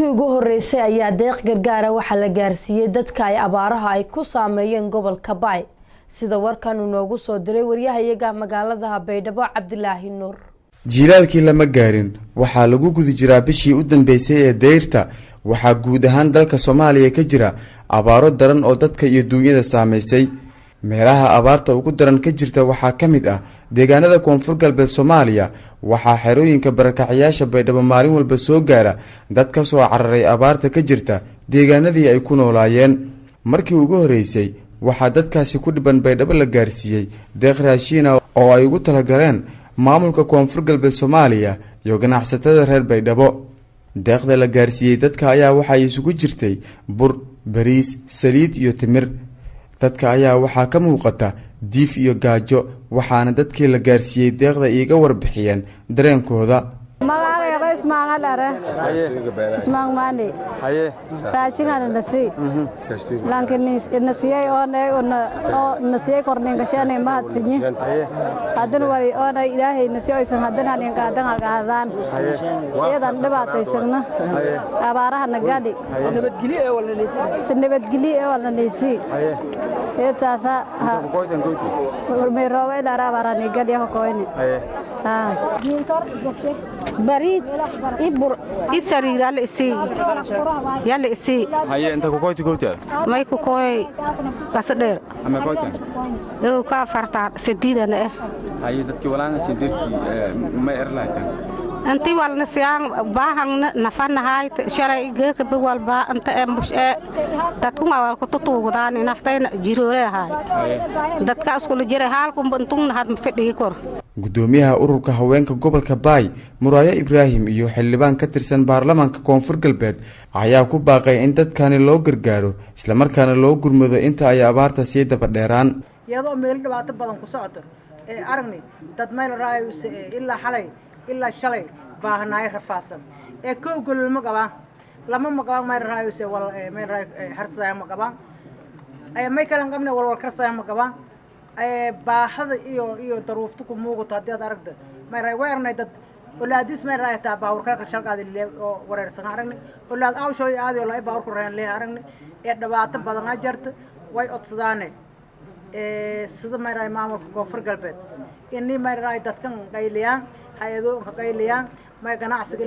Markii ugu horeysay ayaa deeq gargaara waxaa la gaarsiiyey dadka ay abaaraha ay ku saameeyeen gobolka Baay, sida warkan uu noogu soo diray waryahayaga magaalada Baydhabo, Cabdilaahi Nuur. Jiilaalkii lama gaarin, waxaa lagu guda jiraa bishii u dambeysay ee deyrta. Waxaa guud ahaan dalka Soomaaliya ka jira abaaro daran oo dadka iyo duunyada saameysay. Meelaha abaarta ugu daran ka jirta waxaa ka mid ah deegaanada Koonfur Galbeed Soomaaliya. Waxaa xerooyinka barakacayaasha Baydhabo maalin walba soo gaara dad ka soo cararay abaarta ka jirta deegaanadii ay ku noolaayeen. Markii ugu horreysay waxaa dadkaasi ku dhiban Baydhabo la gaarsiiyey deeq raashiina oo ay ugu talagaleen maamulka Koonfur Galbeed Soomaaliya iyo ganacsatada reer Baydhabo. Deeqda la gaarsiiyey dadka ayaa waxay isugu jirtay bur, bariis, saliid iyo timir. Dadka ayaa waxaa ka muuqata diif iyo gaajo, waxaana dadkii la gaarsiiyey deeqda iiga warbixiyeen dareenkooda. Magacayga Ismaangal are Ismaan Maani. Raashingana nasi lanki nasiyay oo nasiyay korningashanay mahadsinyi. Haddana wali oona Ilaahay nasi oysan haddana ninka hadaan iyadan dhibaataysagna abaaraha nagadhi si nabadgelyo ee walna naysi taasa meerooba ilaara abaaraha nigadhi kokoyni. Bariid i bur i sariir yalla isii, yalla isii. Haye, inta ku koyti kowta? May ku koy kasa dheer. Ama koytan? Dhow ka afartaa sidiidana eh. Haye, dadkii walaanga sindirsi may erlaatan? Inti walna siyaan baahangna nafanahaayt shalay geeka big walba inta ee mush ee dadku wal ku tutuugdaan naftayna jiroore ahaay dadka iskula jiray haalkunba intungna had fadhigi kor. Gudoomiyaha ururka haweenka gobolka Baay, Muraayo Ibraahim, iyo xildhibaan ka tirsan baarlamaanka Koonfur Galbeed ayaa ku baaqay in dadkani loo gargaaro islamarkaana loo gurmado inta ay abaarta sii daba dheeraan. Iyadoo meelo dhibaato badan ku socoto ee aragni dad meel raayuse ilaa xalay ilaa shalay baahanaayo rafaasan ee kow golol ma qabaan, lama ma qabaan, meel raayuse wal meel raay harsaya ma qabaan, may kalan qabne walwal karsaya ma qabaan. Baahada iyo daruufta ku muuqato haddii aad aragda may raay way aragnay dad olaadis may raay taa baawur kala shalqaadi le oo wareersan aragnay, olaad awshooy aadi oo la baawur ku rayan leeyahay aragnay ee dhibaato badan a jarta. Way codsadaane sida may raay maamulka Koonfur Galbeed ini may raay dadkan qayliyaan, hay-ado ka qayliyaan, may ganacsiga.